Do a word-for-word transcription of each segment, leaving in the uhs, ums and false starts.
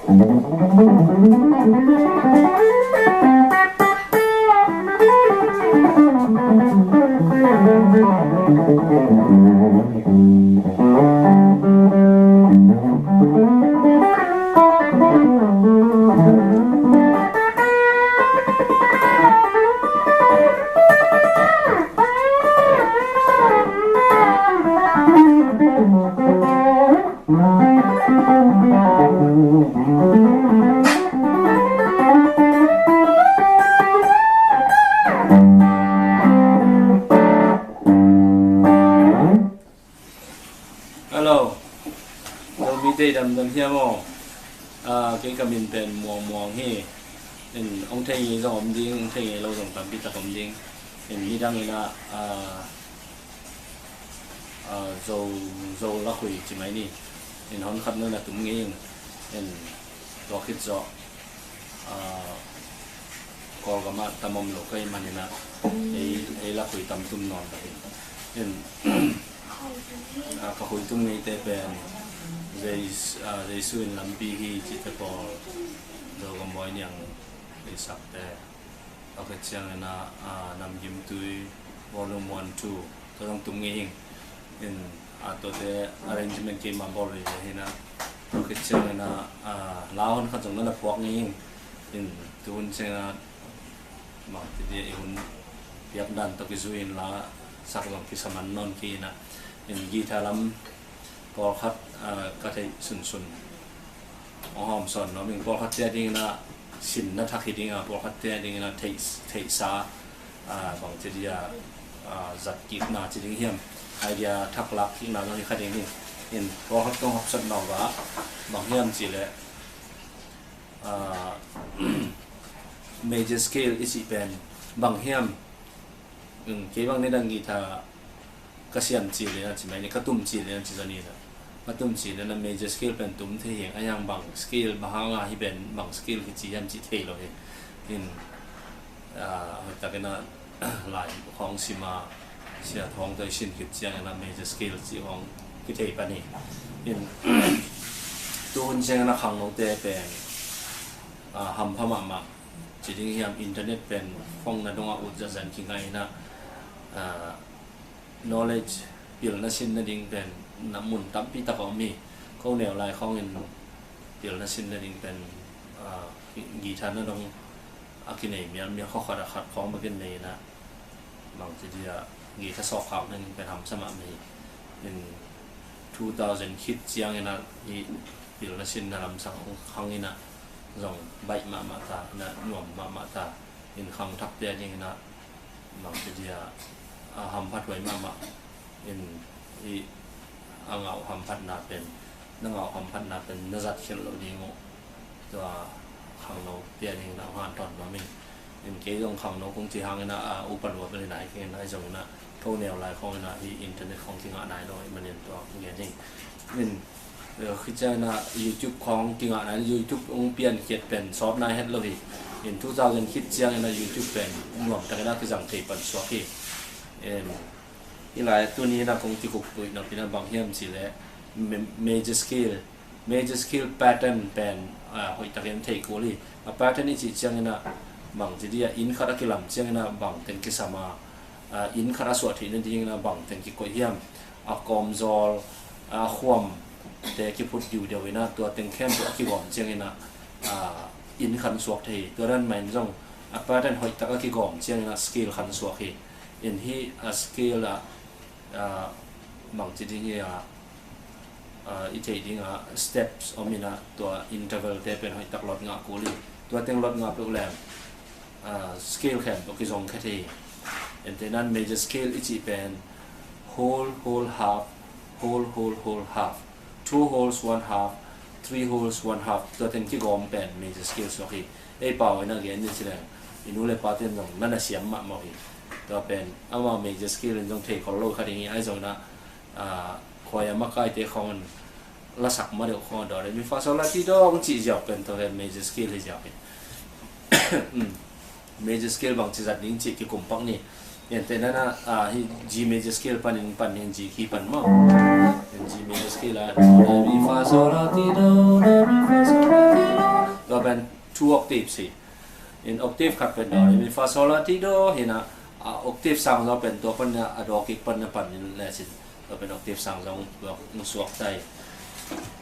Hello. Zomi te damdam hiam aw? Ah, kei ka min pen Muang Muang hi. In, hong thei ngei zong om ding, hong thei ngei lo zong tampi tak om ding. In, nidang in ah, ah, ah, Zo, Zo lakhui ci mai ni. In, hon khat na na tum ngei in. In, tua khit zawh, ah, Kawlgam ah tam om lo ka hih manin ah, ei, ei lakhui tam tum nawn ka hi. In, ah, ka khui tum ngeite pen Jesu, ah, Jesu in lampi hi cihte pawl, Zogam Bawi Niang i sakte. Tua khit ciangin ah, ah, Namgimtui Volume one, two, tua zong tum ngei hing. In, ah, tuate arrangement keima bawl veve hi in ah. Tua khit ciangin ah, ah, la hon khat zong na na phuak ngei hing. In, tu hun ciangin ah, bangti dia i hun piak dan tawh kizui in la sak zong kisa man nawn kei in ah. In, guitar lam pawlkhat, ah, ka theih sunsun hong hawmsawn nuam ing. Pawlkhatte a dingin ah sinna thak hi ding a, pawlkhatte a dingin ah theih, theihsa, ah, bangci dia, ah, zat kikna ci ding hiam, idea thak lak kikna zong hi kha ding hi. In, pawlkhat kong hopsot nuam va, bang hiam cih leh, ah, major scale i cih pen bang hiam? Um, kei bang nidang guitar ka siam cil le na ci mai ni, ka tum cil le na ci zaw ni na. Ka tum cil le na major scale pen tum thei hi, a hiang bang scale, bang hanga hi pen bang scale kici hiam ci thei lo hi. In, ah, hoih takin a lai khawng sim a, sia thawng tawh i sin khit ciangin a major scale ci khawng kithei pan hi. In, tu hun ciangin a khangnote pen, ah, hampha mahmah ci ding hiam, internet pen khawng na dongah ut zatzan kingai in a, ah, knowledge pilna sinna ding pen na mun tampi tak a om hi. Ko neu lai khawngin pilna sinna ding pen, ah, guitar na dong a kinei mialmial khawkhat a khat khawng bek in nei in a, bangci dia guitar sawkkhak ding pen hamsa mahmah hi. In, two thousand khit ciangin a i pilna sinna lamsang hong khang in a zong baih mahmah ta, na nuam mahmah ta. In, khangthakte a dingin a bangci dia, a, hamphat huai mahmah. In, i, a ngah hamphatna pen, na ngah hamphatna pen na zat khialh lo ding uh. Tua khangnote a dingin a hong hanthawn nuam ing. In, kei zong khangno kong ci hangin a, a, upa lua bel hi nai kei in a, zong in a, ko neu lai khawngin a hi internet khawng kingah nai lo ahih manin tua kong gen hi. In, eh, khit ciangin a YouTube khawng kingah nai, YouTube hong piankhiat pen sawt nai het lo hi. In, two thousand khit ciangin a YouTube pen nuam takin a kizang thei pan suak hi. In, hi lai tuni in a kong kikup tuih napi in a bang hiam cih leh ma-, major scale, major scale pattern pen, ah, hoih takin thei kul hi. A pattern i cih ciangin a bangci dia inn khat a kilam ciangin a bang teng kisam a, ah, inn khat a suah theih nadingin a bang teng kikoih hiam, a kawmzawl, a khuamte kiphut diudeu in a tua teng khempeuh a kigawm ciangin a, ah, inn khat suak thei hi. Tua dan mah in zong a pattern hoih tak a kigawm ciangin a scale khat suak hi. In, hi a scale a, ah, bangci ding hi a, ah, i theih ding a steps om in a, tua interval te pen hoih tak lot ngah kul hi. Tua teng lot ngah peuh leng, ah, scale khempeuh kizong kha thei hi. Ente nan major scale i cih pen whole, whole, half, whole, whole, whole, half, two wholes, one half, three wholes, one half, tua teng kigawm pen major scale suak hi. Ei pau in a gen ni ci leng, i nu le pa ten zong na na siam mahmah hi. Tua pen amau major scale in zong thei khol lo kha ding hi, ahi zongin a, ah, khuai a makaite khawng in lasak ma deuh khawng a do re mi fa so la ti do hong cih ziau pen tua pen major scale hi ziau hi. Um, major scale bangci zat ding cih kikum pak ni. Ente nan a, ah, hi G major scale panin pan hi, G key pan maw. Hi G major scale a do re mi fa so la ti do, re mi fa so la ti do. Tua pen two octaves hi. In octave khat pen do, re, mi, fa, sol, la, ti, do hi na, a octave sang zong pen tua pan na, a do kik pan na pan in le sin. Tua pen octave sang zong tua hong suak ta hi.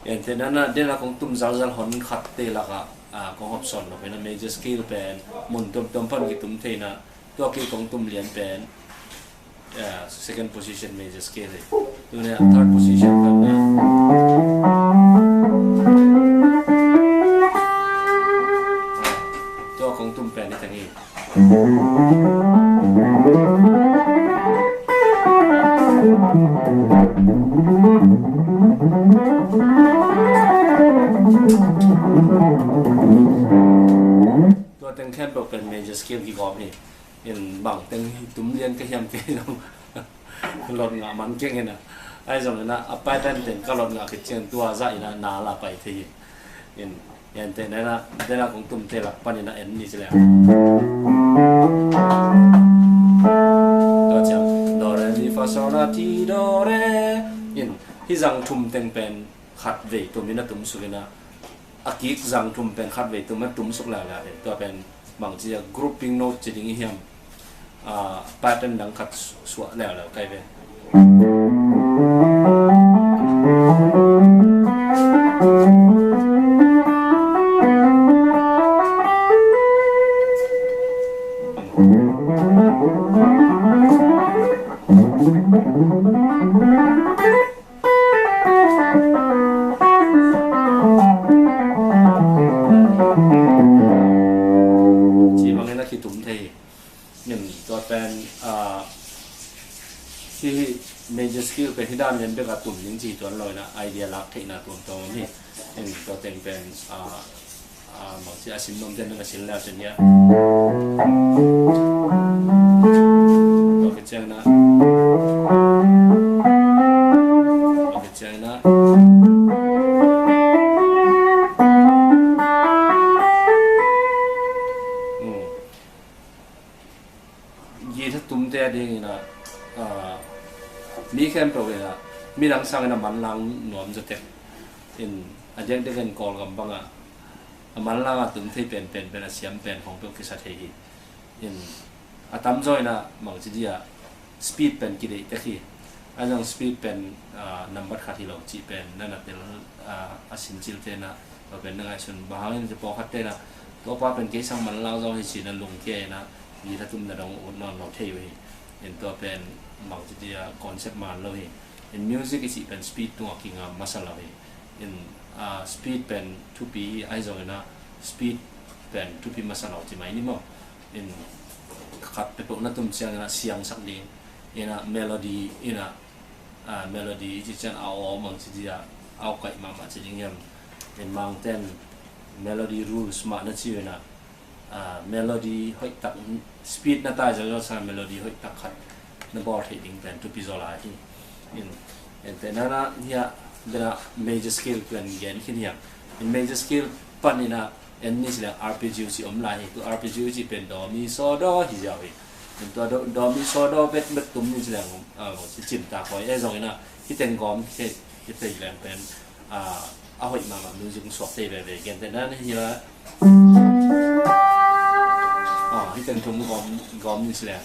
Ente na na, den a kong tum zalzal hon khat te lak a, a, kong hop sawn lo pen a major scale pen mun tuamtuam pan kitum thei na, tua kik kong tum lian pen, ya, second position major scale hi. Tuni a third position pan na. Tua kong tum pen hi teng hi. Tua teng khempeuh pen major scale kigawm hi. In bang teng hi tum lian ka hiam kei zong lot ngah man keng hi na. Ahi zongin a, a pattern teng ka lot ngah khit ciang tua zah in a na la pai thei hi. In, ente na na, den a kong tum te lak pan in a en ni ci le. Tua ciang do, re, mi, fa, sol, la, ti, do, re. In, hih zang thum teng pen khat vei tum in a tum suk in a, a kik zang thum pen khat vei tum a tum suk leuleu hi. Tua pen bangci a grouping note ci ding i hiam, a, pattern dang khat su-, suah leuleu kai ve. Ci bangin a kitum thei hi. Min tua pen, ah, hi, hi major scale pen hi dan lian bek a tum ding ci tuan lo in a, idea lak theihna tuamtuam om hi. Min tua teng pen, ah, ah, mangci a sim nuam ten na sim leu cin hia. Tua khit ciang na. Tua khit ciang na. Hmm. Guitar tumte a dingin a, ah, mi khempeuh in a, midang sangin a manlang nuam zaw tek. In a diakdiakin Kawlgam bangah a manlang a tum thei penpen pen a siam pen khong peuh kisa thei hi. In a tamzaw in a mangci dia speed pen kideih tek hi. A zong speed pen, ah, nambat khat hi lo cih pen na na tel, ah, a sim cil te na, tua pen na ngaihsun. Bang hangin ci pawlkhat te na, tua pa pen kei sang manlang zong hi ci na lungkia in a, guitar tumna dong ut nawn lo thei uh hi. In tua pen mangci dia concept man lo hi. In music i cih pen speed tungah kingam masa lo hi. In, ah, speed pen thupi hi, ahi zongin a speed pen thupi masa lo ci mai ni maw. In khat peuhpeuh na tum ciangin a siangsak ding. In a melody, in a, ah, melody i cih ciang a aw mangci dia, aw kaih mahmah ci ding hiam. In Mangten melody rules mah na ci uh in a, ah, melody hoih tak, speed na tai zalzal sang melody hoih tak khat na bawl theih ding pen thupi zaw lai hi. In, ente na na hia, bena major scale pen gen khin hiam. In major scale pan in a en ni ci leng arpeggio ci om lai hi. Tu arpeggio ci pen do mi so do hi ziau hi. In tua do, do mi so do bek bek tum ni ci leng, ah, ci cim ta koi. E zong in a, hi teng gawm hi, hi teng leng pen, ah, a hoih mahmah music suak thei veve. Gentehna hi la. Ah, hi teng thum gawm, gawm ni ci leng.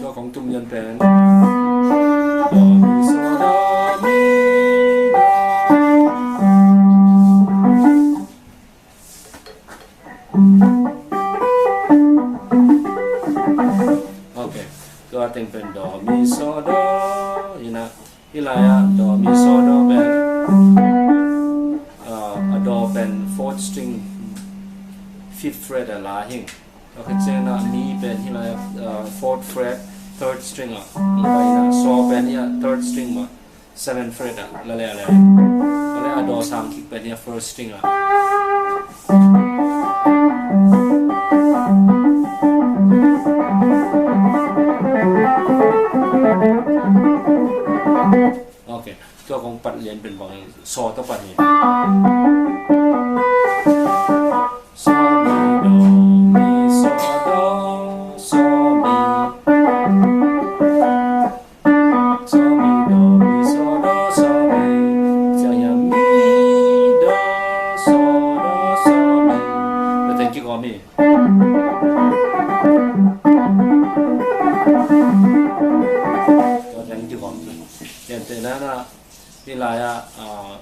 Tua kong tum lian pen. Do, mi, so, do, mi, do. Ok. Tua teng pen do, mi, so, do. Hi na, hi lai ah do, mi, so, do pen, ah, a do pen fourth string, fifth fret a la hing. Tua khit ciang na mi pen hi lai ah, ah, fourth fret, third string ah. Hi na, so pen hi ah, third string mah. Seven fret ah, la le, la le. La le a do sang kik pen hi a first string ah. Ok, tua kong pat lian pen bang so tua pat hi. Tua ciang kihawm. Gentehna-in ah, hih lai-ah, ah,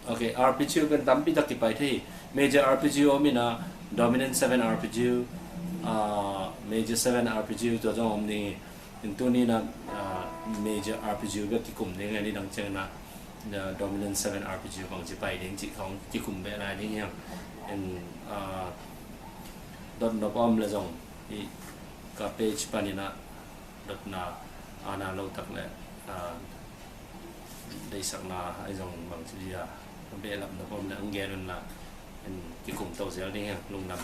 okay, arpeggio pen tampi tak kipai thei hi. Major arpeggio om in ah, dominant seven arpeggio, ah, major seven arpeggio tua zong om ding hi. In tuni-in ah, ah, major arpeggio bek kikum ding hi, nidang ciangin ah, ah, dominant seven arpeggio bangci pai ding cih khawng kikum beh lai ding hi hang. In, ah, dot nop a om leh zong, hih ka page panin ah dotna, ana lo tak leh, ah, deihsakna ahi zong bangci dia, behlap nop a om leh hong gen un la, in kikum to zel ding hi hang, lungdam.